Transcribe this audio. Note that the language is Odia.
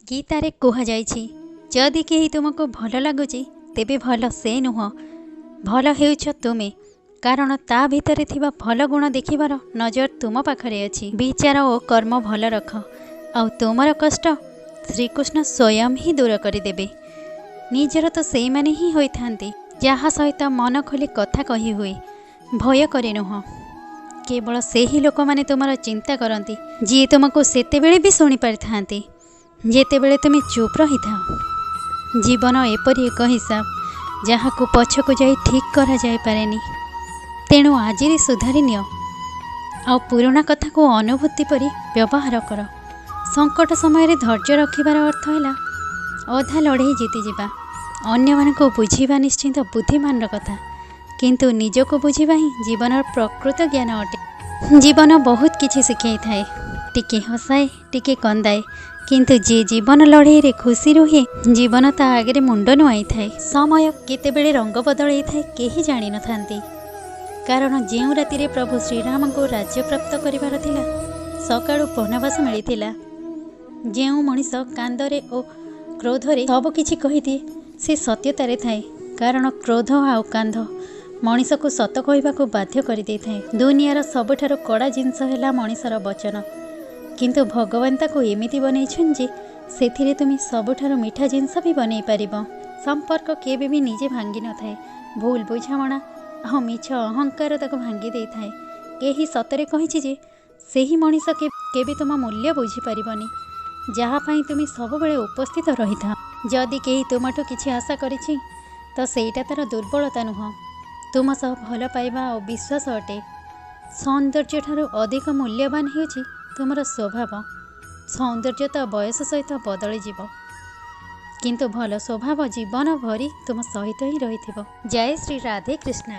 ଗୀତାରେ କୁହାଯାଇଛି, ଯଦି କେହି ତୁମକୁ ଭଲ ଲାଗୁଛି ତେବେ ଭଲ ସେ ନୁହଁ, ଭଲ ହେଉଛ ତୁମେ। କାରଣ ତା ଭିତରେ ଥିବା ଭଲ ଗୁଣ ଦେଖିବାର ନଜର ତୁମ ପାଖରେ ଅଛି। ବିଚାର ଓ କର୍ମ ଭଲ ରଖ, ଆଉ ତୁମର କଷ୍ଟ ଶ୍ରୀକୃଷ୍ଣ ସ୍ୱୟଂ ହିଁ ଦୂର କରିଦେବେ। ନିଜର ତ ସେଇମାନେ ହିଁ ହୋଇଥାନ୍ତି ଯାହା ସହିତ ମନ ଖୋଲି କଥା କହି ହୁଏ, ଭୟ କରି ନୁହଁ। କେବଳ ସେହି ଲୋକମାନେ ତୁମର ଚିନ୍ତା କରନ୍ତି ଯିଏ ତୁମକୁ ସେତେବେଳେ ବି ଶୁଣିପାରିଥାନ୍ତି ଯେତେବେଳେ ତୁମେ ଚୁପ୍ ରହିଥାଅ। ଜୀବନ ଏପରି ଏକ ହିସାବ ଯାହାକୁ ପଛକୁ ଯାଇ ଠିକ୍ କରାଯାଇପାରେନି। ତେଣୁ ଆଜିରେ ସୁଧାରି ନିଅ ଆଉ ପୁରୁଣା କଥାକୁ ଅନୁଭୂତି ପରି ବ୍ୟବହାର କର। ସଙ୍କଟ ସମୟରେ ଧୈର୍ଯ୍ୟ ରଖିବାର ଅର୍ଥ ହେଲା ଅଧା ଲଢ଼େଇ ଜିତିଯିବା। ଅନ୍ୟମାନଙ୍କୁ ବୁଝିବା ନିଶ୍ଚିନ୍ତ ବୁଦ୍ଧିମାନର କଥା, କିନ୍ତୁ ନିଜକୁ ବୁଝିବା ହିଁ ଜୀବନର ପ୍ରକୃତ ଜ୍ଞାନ ଅଟେ। ଜୀବନ ବହୁତ କିଛି ଶିଖେଇଥାଏ, ଟିକେ ହସାଏ, ଟିକେ କନ୍ଦାଏ, କିନ୍ତୁ ଯିଏ ଜୀବନ ଲଢ଼େଇରେ ଖୁସି ରୁହେ ଜୀବନ ତା ଆଗରେ ମୁଣ୍ଡ ନୁଆଁଇଥାଏ। ସମୟ କେତେବେଳେ ରଙ୍ଗ ବଦଳେଇଥାଏ କେହି ଜାଣିନଥାନ୍ତି। କାରଣ ଯେଉଁ ରାତିରେ ପ୍ରଭୁ ଶ୍ରୀରାମଙ୍କୁ ରାଜ୍ୟ ପ୍ରାପ୍ତ କରିବାର ଥିଲା, ସକାଳୁ ବନବାସ ମିଳିଥିଲା। ଯେଉଁ ମଣିଷ କାନ୍ଦରେ ଓ କ୍ରୋଧରେ ସବୁକିଛି କହିଦିଏ ସେ ସତ୍ୟତାରେ ଥାଏ। କାରଣ କ୍ରୋଧ ଆଉ କାନ୍ଦ ମଣିଷକୁ ସତ କହିବାକୁ ବାଧ୍ୟ କରିଦେଇଥାଏ। ଦୁନିଆର ସବୁଠାରୁ କଡ଼ା ଜିନିଷ ହେଲା ମଣିଷର ବଚନ, କିନ୍ତୁ ଭଗବାନ ତାକୁ ଏମିତି ବନେଇଛନ୍ତି ଯେ ସେଥିରେ ତୁମେ ସବୁଠାରୁ ମିଠା ଜିନିଷ ବି ବନେଇ ପାରିବ। ସମ୍ପର୍କ କେବେ ବି ନିଜେ ଭାଙ୍ଗି ନଥାଏ, ଭୁଲ ବୁଝାମଣା ଆଉ ମିଛ ଅହଙ୍କାର ତାକୁ ଭାଙ୍ଗି ଦେଇଥାଏ। କେହି ସତରେ କହିଛି ଯେ ସେହି ମଣିଷ କେବେ ତୁମ ମୂଲ୍ୟ ବୁଝିପାରିବନି ଯାହା ପାଇଁ ତୁମେ ସବୁବେଳେ ଉପସ୍ଥିତ ରହିଥାଅ। ଯଦି କେହି ତୁମଠୁ କିଛି ଆଶା କରିଛି ତ ସେଇଟା ତା'ର ଦୁର୍ବଳତା ନୁହଁ, ତୁମ ସହ ଭଲ ପାଇବା ଆଉ ବିଶ୍ୱାସ ଅଟେ। ସୌନ୍ଦର୍ଯ୍ୟଠାରୁ ଅଧିକ ମୂଲ୍ୟବାନ ହେଉଛି ତୁମର ସ୍ୱଭାବ। ସୌନ୍ଦର୍ଯ୍ୟ ତ ବୟସ ସହିତ ବଦଳିଯିବ, କିନ୍ତୁ ଭଲ ସ୍ୱଭାବ ଜୀବନ ଭରି ତୁମ ସହିତ ହିଁ ରହିଥିବ। ଜୟ ଶ୍ରୀ ରାଧେ କୃଷ୍ଣ।